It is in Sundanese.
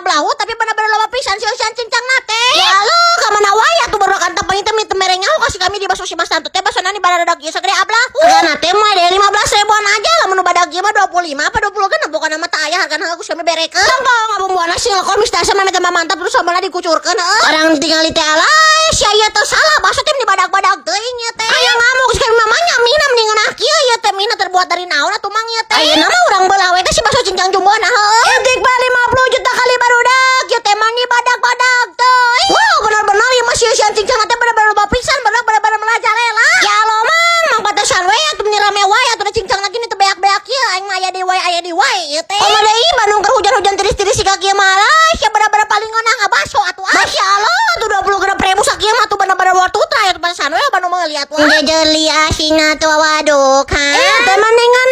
ablahu, tapi bener-bener loba pisan si eusian cincangna teh. Ya Allah, ka mana wae atuh baru kan teh teh teu mere nyaho kasih kami di bakso si Mas Tanto teh basona ni baradag ieu sagede ablahu. Hargana teh mulai dari 15 ribuan aja lah, nu badag ieu mah 25 apa 20 kan, bukan nama teh aya hargana geus kami berekeun. Tong ngabumbuana single corn mista sama mah mantap, terus sambalna dikucurkeun heuh. Orang tinggal teh alay sia ieu teh salah bakso teh di badag-badag teuing ieu teh. Aya ngamuk sekali mamanya mina mending ngeunah kieu ieu teh, mina terbuat dari naon atuh mang ieu teh. Ayeuna mah urang belah we teh si bakso cincang jumbo nah heuh. Edik ba 50 juta kali barudak ieu teh mah ni badag-badag teh. Wow, bener-bener ieu mah si eusian cincang teh bener-bener loba pisan, bener-bener merajalela. Ya Allah mang, mang pantesan we atuh meni rame wae atuh da cincang lagi teu beak-beak ieu, aing mah aya deui wae, aya deui wae ieu teh. Komo deui Bandung keur hujan-hujan tiris-tiris siga kieu mah lah, sia bener-bener paling ngeunah ngabaso atuh. Masya Allah tuh 26 ribu sakieu mah tuh bener-bener worth to try atuh, pantesan we Bandung mah lihat wah. Jeli asina tuh waduk ha. Eh, teh mendingan.